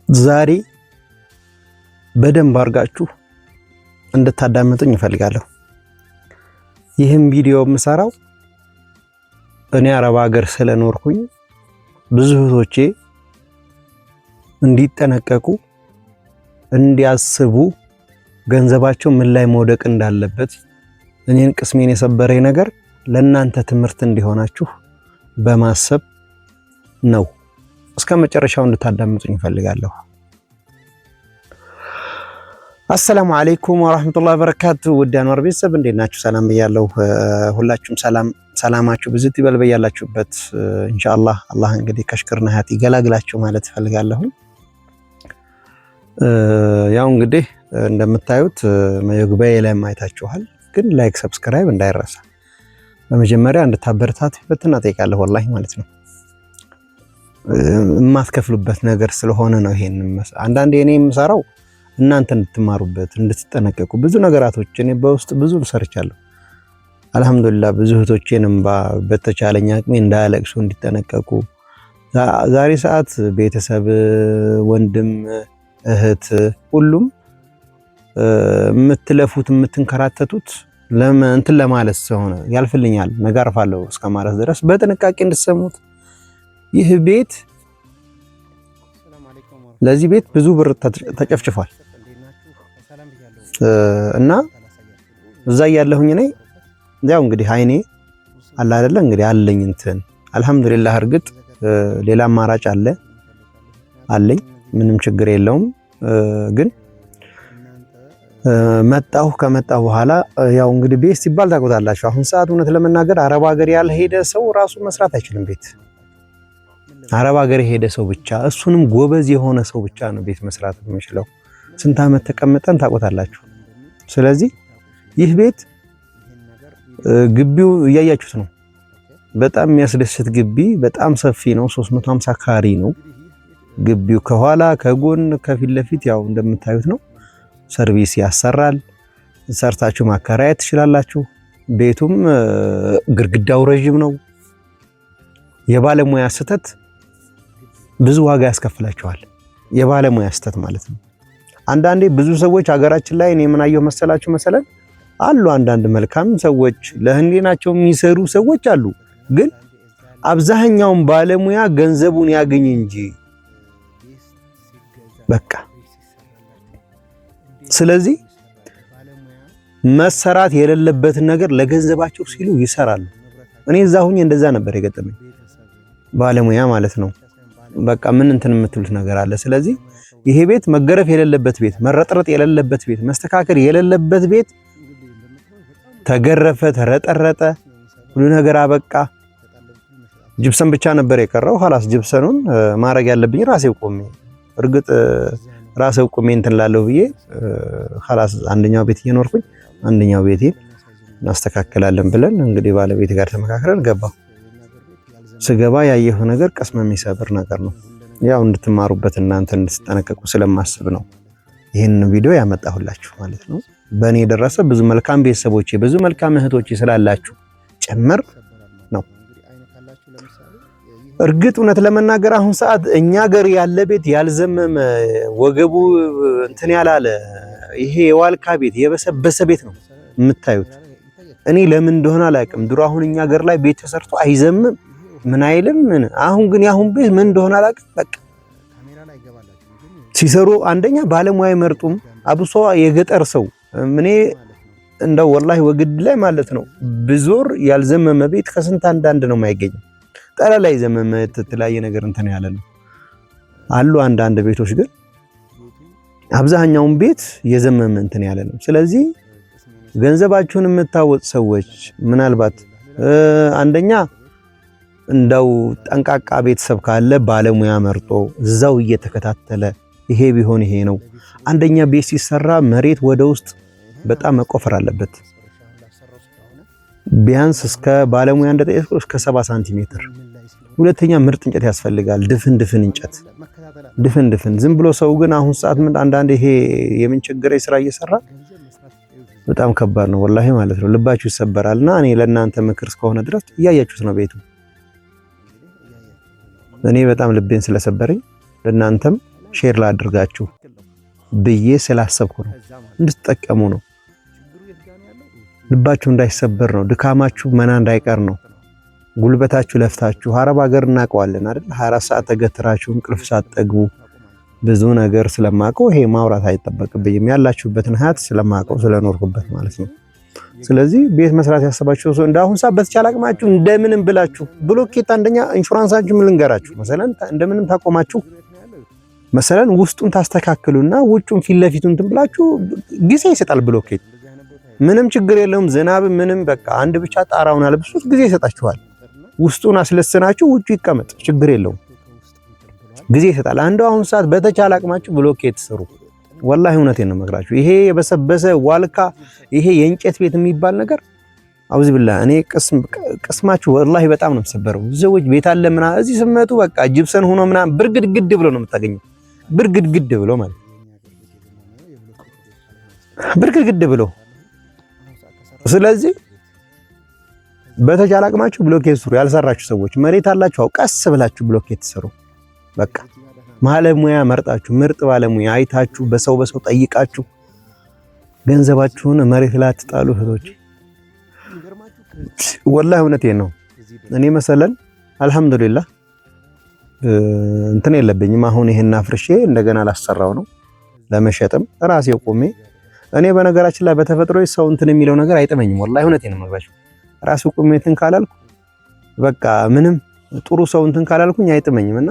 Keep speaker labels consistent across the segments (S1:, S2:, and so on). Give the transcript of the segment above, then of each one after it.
S1: ዛሬ በደንብ አድርጋችሁ እንድታዳምጡኝ እፈልጋለሁ። ይህም ቪዲዮ የምሰራው እኔ አረብ ሀገር ስለኖርኩኝ ብዙ እህቶቼ እንዲጠነቀቁ፣ እንዲያስቡ፣ ገንዘባቸው ምን ላይ መውደቅ እንዳለበት እኔን ቅስሜን የሰበረኝ ነገር ለእናንተ ትምህርት እንዲሆናችሁ በማሰብ ነው። እስከ መጨረሻው እንድታዳምጡኝ እፈልጋለሁ። السلام عليكم ورحمة الله وبركاته። ውድ አንዋር ቤተሰብ እንዴት ናችሁ? ሰላም ብያለሁ። ሁላችሁም ሰላም ሰላማችሁ ብዙ ይበል በያላችሁበት። ኢንሻአላህ አላህ እንግዲህ ከሽክርና ሀያት ይገላግላችሁ ማለት እፈልጋለሁ። ያው እንግዲህ እንደምታዩት መግቢያዬ ላይ ማየታችኋል፣ ግን like subscribe እንዳይረሳ። በመጀመሪያ እንድታበረታት በትህትና እጠይቃለሁ። ወላሂ ማለት ነው የማትከፍሉበት ነገር ስለሆነ ነው። ይሄን አንዳንዴ እኔ የምሰራው እናንተ እንድትማሩበት እንድትጠነቀቁ ብዙ ነገራቶች እኔ በውስጥ ብዙ ሰርቻለሁ። አልሐምዱሊላህ ብዙ እህቶቼንም በተቻለኝ አቅሜ እንዳያለቅሱ እንዲጠነቀቁ፣ ዛሬ ሰዓት ቤተሰብ፣ ወንድም፣ እህት ሁሉም የምትለፉት የምትንከራተቱት እንትን ለማለት ስለሆነ ያልፍልኛል ነገ አርፋለሁ እስከ ማለት ድረስ በጥንቃቄ እንድትሰሙት። ይህ ቤት ለዚህ ቤት ብዙ ብር ተጨፍጭፏል እና እዛ እያለሁኝ እኔ ያው እንግዲህ አይኔ አለ አይደለ እንግዲህ አለኝ እንትን አልሐምዱሊላህ። እርግጥ ሌላ አማራጭ አለ አለኝ ምንም ችግር የለውም። ግን መጣሁ። ከመጣሁ በኋላ ያው እንግዲህ ቤት ሲባል ታውቁታላችሁ። አሁን ሰዓት እውነት ለመናገር አረብ ሀገር ያልሄደ ሰው ራሱ መስራት አይችልም ቤት። አረብ ሀገር የሄደ ሰው ብቻ እሱንም ጎበዝ የሆነ ሰው ብቻ ነው ቤት መስራት የሚችለው። ስንት ዓመት ተቀምጠን ታውቁታላችሁ። ስለዚህ ይህ ቤት ግቢው እያያችሁት ነው። በጣም የሚያስደስት ግቢ፣ በጣም ሰፊ ነው። 350 ካሬ ነው ግቢው። ከኋላ ከጎን ከፊት ለፊት ያው እንደምታዩት ነው። ሰርቪስ ያሰራል። ሰርታችሁ ማከራየት ትችላላችሁ። ቤቱም ግድግዳው ረዥም ነው። የባለሙያ ስህተት ብዙ ዋጋ ያስከፍላቸዋል። የባለሙያ ስህተት ማለት ነው። አንዳንዴ ብዙ ሰዎች ሀገራችን ላይ እኔ ምን አየሁ መሰላችሁ መሰለን አሉ አንዳንድ መልካም ሰዎች ለህሊናቸው የሚሰሩ ሰዎች አሉ። ግን አብዛኛውን ባለሙያ ገንዘቡን ያገኝ እንጂ በቃ። ስለዚህ መሰራት የሌለበትን ነገር ለገንዘባቸው ሲሉ ይሰራሉ። እኔ እዛ ሁኜ እንደዛ ነበር የገጠመኝ ባለሙያ ማለት ነው። በቃ ምን እንትን የምትሉት ነገር አለ። ስለዚህ ይሄ ቤት መገረፍ የሌለበት ቤት፣ መረጥረጥ የሌለበት ቤት፣ መስተካከል የሌለበት ቤት ተገረፈ፣ ተረጠረጠ፣ ሁሉ ነገር አበቃ። ጅብሰን ብቻ ነበር የቀረው። ኋላስ ጅብሰኑን ማድረግ ያለብኝ ራሴው ቆሜ፣ እርግጥ ራሴው ቆሜ እንትን ላለው ብዬ ኋላስ አንደኛው ቤት እየኖርኩኝ አንደኛው ቤቴ እናስተካክላለን ብለን እንግዲህ ባለቤት ጋር ተመካክረን ገባሁ። ስገባ ያየሁ ነገር ቅስም የሚሰብር ነገር ነው። ያው እንድትማሩበት እናንተ እንድትጠነቀቁ ስለማስብ ነው ይህንን ቪዲዮ ያመጣሁላችሁ ማለት ነው። በእኔ የደረሰ ብዙ መልካም ቤተሰቦቼ ብዙ መልካም እህቶቼ ስላላችሁ ጭምር ነው። እርግጥ እውነት ለመናገር አሁን ሰዓት እኛ ገር ያለ ቤት ያልዘመመ ወገቡ እንትን ያላለ ይሄ የዋልካ ቤት የበሰበሰ ቤት ነው የምታዩት። እኔ ለምን እንደሆነ አላውቅም። ድሮ አሁን እኛ ገር ላይ ቤት ተሰርቶ አይዘምም ምን አይልም ምን። አሁን ግን ያሁን ቤት ምን እንደሆነ አላውቅም። በቃ ሲሰሩ አንደኛ ባለሙያ አይመርጡም። አብሶ የገጠር ሰው እኔ እንደው ወላሂ ወግድ ላይ ማለት ነው ብዙር ያልዘመመ ቤት ከስንት አንዳንድ ነው የማይገኘው። ጠላ ላይ ዘመመ የተለያየ ነገር እንትን ያለ ነው አሉ አንዳንድ ቤቶች፣ ግን አብዛኛውን ቤት የዘመመ እንትን ያለ ነው። ስለዚህ ገንዘባችሁን የምታወጥ ሰዎች ምናልባት አንደኛ እንደው ጠንቃቃ ቤተሰብ ካለ ባለሙያ መርጦ እዛው እየተከታተለ ይሄ ቢሆን ይሄ ነው። አንደኛ ቤት ሲሰራ መሬት ወደ ውስጥ በጣም መቆፈር አለበት። ቢያንስ እስከ ባለሙያ እንደጠየቅኩ እስከ 70 ሳንቲሜትር። ሁለተኛ ምርጥ እንጨት ያስፈልጋል። ድፍን ድፍን እንጨት ድፍን ድፍን። ዝም ብሎ ሰው ግን አሁን ሰዓት ምን አንዳንድ ይሄ የምን ችግር ስራ እየሰራ በጣም ከባድ ነው ወላሂ ማለት ነው። ልባችሁ ይሰበራልና እኔ ለእናንተ ምክር እስከሆነ ድረስ እያያችሁት ነው ቤቱ። እኔ በጣም ልቤን ስለሰበረኝ ለእናንተም Share ላድርጋችሁ ብዬ ስላሰብኩ ነው፣ እንድትጠቀሙ ነው። ልባችሁ እንዳይሰበር ነው። ድካማችሁ መና እንዳይቀር ነው። ጉልበታችሁ ለፍታችሁ አረብ ሀገር እናውቀዋለን አይደል? 24 ሰዓት ተገትራችሁ እንቅልፍ ሳትጠግቡ ብዙ ነገር ስለማውቀው ይሄ ማውራት አይጠበቅብኝም። ያላችሁበትን ሀያት ስለማውቀው ስለኖርኩበት ማለት ነው። ስለዚህ ቤት መስራት ያሰባችሁ ሰው እንደ አሁን ሰዓት በተቻለ አቅማችሁ እንደምንም ብላችሁ ብሎኬት፣ አንደኛ ኢንሹራንሳችሁ ምን ልንገራችሁ መሰለን፣ እንደምንም ታቆማችሁ መሰለን ውስጡን ታስተካክሉና ውጩን ፊት ለፊቱን እንትን ብላችሁ ጊዜ ይሰጣል ብሎኬት። ምንም ችግር የለውም። ዝናብ ምንም በቃ አንድ ብቻ ጣራውን አልብሱት፣ ጊዜ ይሰጣችኋል። ውስጡን አስለስናችሁ ውጩ ይቀመጥ፣ ችግር የለውም። ጊዜ ይሰጣል። አንዱ አሁን ሰዓት በተቻለ አቅማችሁ ብሎኬት ስሩ። ወላሂ እውነቴን ነው የምነግራችሁ። ይሄ የበሰበሰ ዋልካ፣ ይሄ የእንጨት ቤት የሚባል ነገር አውዝ ብላ እኔ ቅስማችሁ ወላሂ በጣም ነው የምሰበረው። ሰዎች ቤት አለ ምናምን እዚህ ስመጡ በቃ ጅብሰን ሆኖ ምናምን ብርግድግድ ብሎ ነው የምታገኘው። ብርግድግድ ብሎ ማለት ብርግድግድ ብሎ። ስለዚህ በተቻለ አቅማችሁ ብሎኬት ስሩ። ያልሰራችሁ ሰዎች መሬት አላችሁ፣ ቀስ ብላችሁ ብሎኬት ስሩ። በቃ ባለሙያ መርጣችሁ ምርጥ ባለሙያ አይታችሁ በሰው በሰው ጠይቃችሁ ገንዘባችሁን መሬት ላይ አትጣሉ እህቶች። ወላሂ እውነቴን ነው። እኔ መሰለን አልሐምዱሊላህ እንትን የለብኝም። አሁን ይሄን አፍርሼ እንደገና ላሰራው ነው ለመሸጥም ራሴ ቆሜ። እኔ በነገራችን ላይ በተፈጥሮ ሰው እንትን የሚለው ነገር አይጥመኝም። ወላሂ እውነቴን ነው የምነግራችሁ። ራሴ ቆሜ እንትን ካላልኩ በቃ ምንም ጥሩ ሰው እንትን ካላልኩኝ አይጥመኝም እና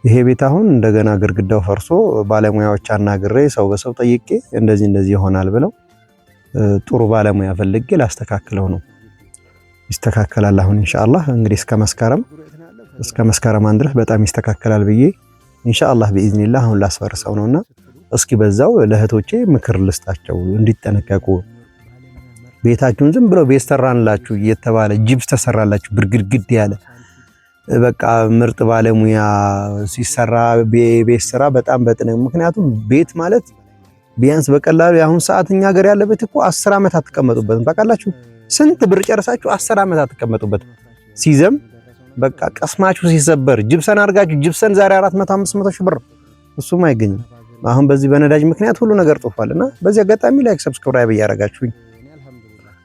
S1: ይሄ ቤት አሁን እንደገና ግድግዳው ፈርሶ ባለሙያዎች አናግሬ ሰው በሰው ጠይቄ እንደዚህ እንደዚህ ይሆናል ብለው ጥሩ ባለሙያ ፈልጌ ላስተካክለው ነው። ይስተካከላል አሁን ኢንሻአላህ። እንግዲህ እስከ መስከረም 1 ድረስ በጣም ይስተካከላል ብዬ ኢንሻአላህ ቢኢዝኒላህ አሁን ላስፈርሰው ነውና እስኪ በዛው ለእህቶቼ ምክር ልስጣቸው እንዲጠነቀቁ። ቤታችሁን ዝም ብለው ቤት ሰራንላችሁ እየተባለ ጅብስ ተሰራላችሁ ብርግድግድ ያለ በቃ ምርጥ ባለሙያ ሲሰራ ቤት ስራ በጣም ምክንያቱም ቤት ማለት ቢያንስ በቀላሉ የአሁን ሰዓት እኛ ሀገር ያለበት እኮ 10 ዓመት አትቀመጡበትም። ታውቃላችሁ? ስንት ብር ጨርሳችሁ 10 ዓመት አትቀመጡበትም። ሲዘም በቃ ቀስማችሁ ሲሰበር ጅብሰን አድርጋችሁ ጅብሰን ዛሬ 400 500 ሺህ ብር እሱም አይገኝም። አሁን በዚህ በነዳጅ ምክንያት ሁሉ ነገር ጦፏል። እና በዚህ አጋጣሚ like፣ subscribe እያደረጋችሁኝ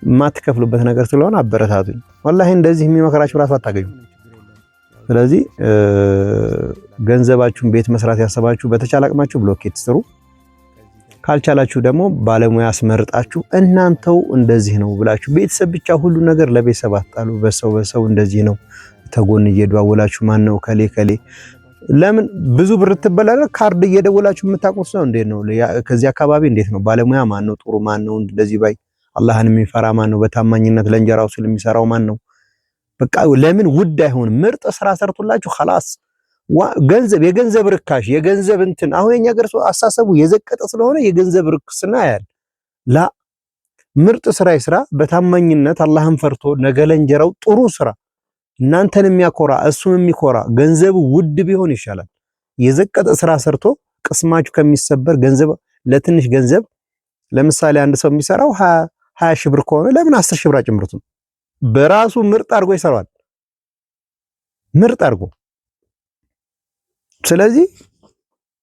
S1: የማትከፍሉበት ነገር ስለሆነ አበረታቱኝ። ወላሂ እንደዚህ የሚመከራችሁ ራሱ አታገኙ። ስለዚህ ገንዘባችሁን ቤት መስራት ያሰባችሁ በተቻለ አቅማችሁ ብሎኬት ስሩ። ካልቻላችሁ ደግሞ ባለሙያ አስመርጣችሁ እናንተው እንደዚህ ነው ብላችሁ ቤተሰብ ብቻ ሁሉ ነገር ለቤተሰብ አትጣሉ። በሰው በሰው እንደዚህ ነው ተጎን እየደዋወላችሁ ማን ነው ከሌ ከሌ ለምን ብዙ ብር ትበላለህ? ካርድ እየደወላችሁ የምታውቁት ሰው እንዴት ነው? ከዚህ አካባቢ እንዴት ነው ባለሙያ ማን ነው? ጥሩ ማን ነው? እንደዚህ ባይ አላህን የሚፈራ ማን ነው? በታማኝነት ለእንጀራው ሲል የሚሰራው ማን ነው? በቃ ለምን ውድ አይሆንም? ምርጥ ስራ ሰርቶላችሁ خلاص ገንዘብ የገንዘብ ርካሽ የገንዘብ እንትን አሁን የኛ ገር ሰው አሳሰቡ የዘቀጠ ስለሆነ የገንዘብ ርክስና ያያል። ላ ምርጥ ስራ ይስራ በታማኝነት አላህን ፈርቶ ነገ ለእንጀራው ጥሩ ስራ እናንተን የሚያኮራ እሱም የሚኮራ ገንዘቡ ውድ ቢሆን ይሻላል። የዘቀጠ ስራ ሰርቶ ቅስማችሁ ከሚሰበር ገንዘብ ለትንሽ ገንዘብ ለምሳሌ አንድ ሰው የሚሰራው 20 ሺህ ብር ከሆነ ለምን 10 ሺህ ብር አጨምሩትም? በራሱ ምርጥ አድርጎ ይሰራዋል። ምርጥ አድርጎ። ስለዚህ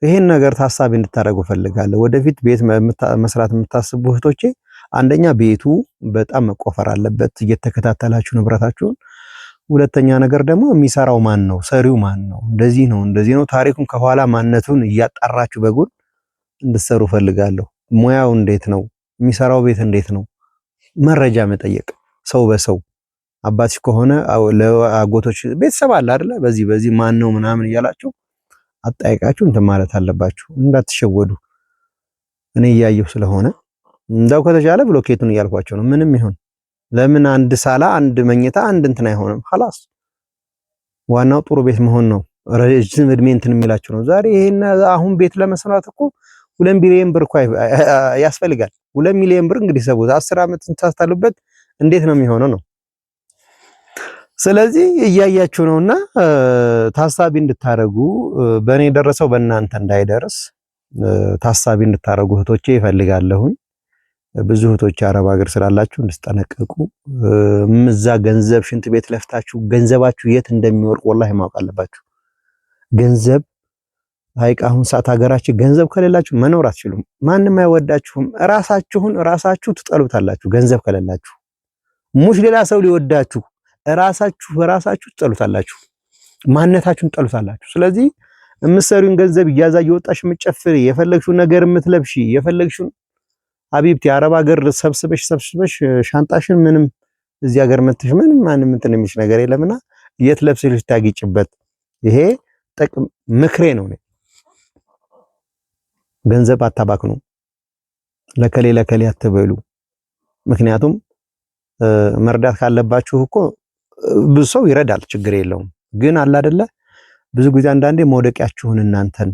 S1: ይሄን ነገር ታሳቢ እንድታደርጉ ፈልጋለሁ። ወደፊት ቤት መስራት የምታስቡ እህቶቼ አንደኛ ቤቱ በጣም መቆፈር አለበት፣ እየተከታተላችሁ ንብረታችሁን። ሁለተኛ ነገር ደግሞ የሚሰራው ማን ነው? ሰሪው ማን ነው? እንደዚህ ነው እንደዚህ ነው፣ ታሪኩን ከኋላ ማንነቱን እያጣራችሁ በጎን እንድትሰሩ ፈልጋለሁ። ሙያው እንዴት ነው? የሚሰራው ቤት እንዴት ነው? መረጃ መጠየቅ ሰው በሰው አባትሽ ከሆነ ለአጎቶች ቤተሰብ አለ አይደለ? በዚህ በዚህ ማን ነው ምናምን እያላችሁ አጠያይቃችሁ እንትን ማለት አለባችሁ፣ እንዳትሸወዱ። እኔ እያየሁ ስለሆነ እንዳው ከተቻለ ብሎኬቱን እያልኳቸው ነው። ምንም ይሁን ለምን አንድ ሳላ አንድ መኝታ አንድ እንትን አይሆንም? خلاص ዋናው ጥሩ ቤት መሆን ነው። ረጅም እድሜ እንትን የሚላቸው ነው። ዛሬ ይሄን አሁን ቤት ለመስራት እኮ 2 ቢሊዮን ብር እኮ ያስፈልጋል። 2 ሚሊዮን ብር እንግዲህ ሰቡት 10 ዓመት ታስታሉበት እንዴት ነው የሚሆነው ነው። ስለዚህ እያያችሁ ነውና ታሳቢ እንድታረጉ በእኔ የደረሰው በእናንተ እንዳይደርስ ታሳቢ እንድታረጉ እህቶቼ ይፈልጋለሁኝ። ብዙ እህቶች አረብ ሀገር ስላላችሁ እንድትጠነቀቁ፣ እዛ ገንዘብ ሽንት ቤት ለፍታችሁ ገንዘባችሁ የት እንደሚወርቅ ወላሂ ማወቅ አለባችሁ። ገንዘብ ሀይቅ አሁን ሰዓት ሀገራችን ገንዘብ ከሌላችሁ መኖር አትችሉም። ማንም አይወዳችሁም። ራሳችሁን ራሳችሁ ትጠሉታላችሁ። ገንዘብ ከሌላችሁ ሙሽ ሌላ ሰው ሊወዳችሁ ራሳችሁ በራሳችሁ ትጠሉታላችሁ። ማንነታችሁን ትጠሉታላችሁ። ስለዚህ የምትሰሪውን ገንዘብ እያዛ እየወጣሽ የምትጨፍሪ፣ የፈለግሽውን ነገር የምትለብሺ፣ የፈለግሽውን حبيبتي አረብ ሀገር ሰብስበሽ ሰብስበሽ ሻንጣሽን ምንም እዚህ ሀገር መጥተሽ ምንም ማንም እንትን የሚልሽ ነገር የለምና የት ለብሰሽ ልታጊጭበት። ይሄ ጥቅም ምክሬ ነው። ገንዘብ አታባክኑ። ለከሌ ለከሌ አትበሉ። ምክንያቱም መርዳት ካለባችሁ እኮ ብዙ ሰው ይረዳል፣ ችግር የለውም። ግን አለ አይደለ ብዙ ጊዜ አንዳንዴ መውደቂያችሁን እናንተን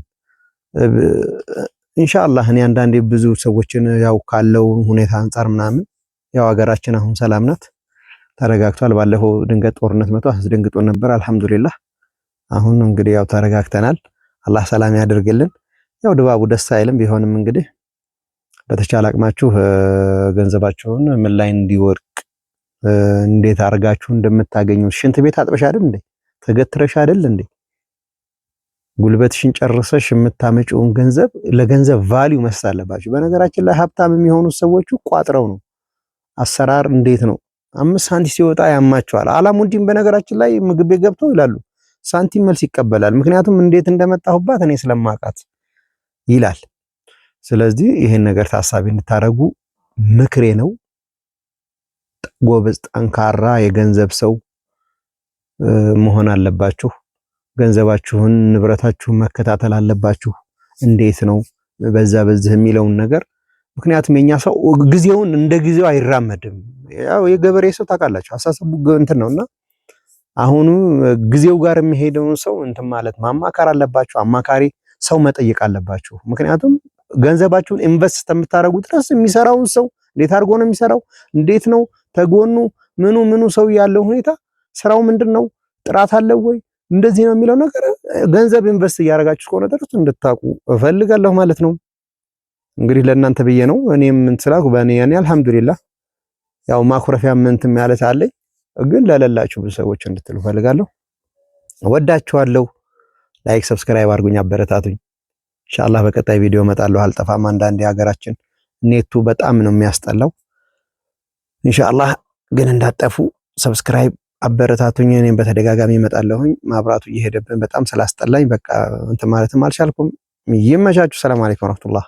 S1: ኢንሻአላህ እኔ አንዳንዴ ብዙ ሰዎችን ያው ካለው ሁኔታ አንጻር ምናምን ያው ሀገራችን አሁን ሰላም ናት፣ ተረጋግቷል። ባለፈው ድንገት ጦርነት መጥቶ አስደንግጦ ነበር። አልሐምዱሊላህ አሁን እንግዲህ ያው ተረጋግተናል። አላህ ሰላም ያደርግልን። ያው ድባቡ ደስ አይልም። ቢሆንም እንግዲህ በተቻለ አቅማችሁ ገንዘባችሁን ምን ላይ እንዲወድቅ እንዴት አድርጋችሁ እንደምታገኙ ሽንት ቤት አጥበሽ አይደል እንዴ? ተገትረሽ አይደል እንዴ? ጉልበትሽን ጨርሰሽ የምታመጪውን ገንዘብ ለገንዘብ value መስጠት አለባችሁ። በነገራችን ላይ ሀብታም የሚሆኑ ሰዎቹ ቋጥረው ነው። አሰራር እንዴት ነው? 5 ሳንቲም ሲወጣ ያማቸዋል። አላሙዲን በነገራችን ላይ ምግብ ቤት ገብተው ይላሉ ሳንቲም መልስ ይቀበላል። ምክንያቱም እንዴት እንደመጣሁባት እኔ ስለማውቃት ይላል። ስለዚህ ይሄን ነገር ታሳቢ እንድታደርጉ ምክሬ ነው። ጎበዝ፣ ጠንካራ የገንዘብ ሰው መሆን አለባችሁ። ገንዘባችሁን፣ ንብረታችሁን መከታተል አለባችሁ። እንዴት ነው በዛ በዚህ የሚለውን ነገር ምክንያቱም የኛ ሰው ጊዜውን እንደ ጊዜው አይራመድም። ያው የገበሬ ሰው ታውቃላችሁ አሳሰቡ እንትን ነውና አሁኑ ጊዜው ጋር የሚሄደውን ሰው እንትን ማለት ማማከር አለባችሁ። አማካሪ ሰው መጠየቅ አለባችሁ። ምክንያቱም ገንዘባችሁን invest እስከምታደርጉ ድረስ የሚሰራውን ሰው እንዴት አድርጎ ነው የሚሰራው? እንዴት ነው ተጎኑ ምኑ ምኑ ሰው ያለው ሁኔታ ስራው ምንድን ነው? ጥራት አለው ወይ? እንደዚህ ነው የሚለው ነገር ገንዘብ invest እያደረጋችሁ እስከሆነ ድረስ እንድታውቁ እፈልጋለሁ ማለት ነው። እንግዲህ ለእናንተ ብዬ ነው። እኔም እንትን ስላልኩ በእኔ ያኔ አልሐምዱሊላህ ያው ማኩረፊያ ምንትም ያለት አለኝ፣ ግን ለሌላችሁ ብዙ ሰዎች እንድትሉ እፈልጋለሁ። ወዳችኋለሁ። Like subscribe አድርጉኝ፣ አበረታቱኝ። ኢንሻአላህ በቀጣይ ቪዲዮ እመጣለሁ። አልጠፋም። አንዳንዴ የሀገራችን ኔቱ በጣም ነው የሚያስጠላው። ኢንሻአላህ ግን እንዳጠፉ subscribe አበረታቱኝ። እኔም በተደጋጋሚ እመጣለሁኝ። ማብራቱ እየሄደብን በጣም ስላስጠላኝ በቃ እንትን ማለትም አልቻልኩም። ይመቻችሁ። ሰላም አለይኩም ወራህመቱላህ።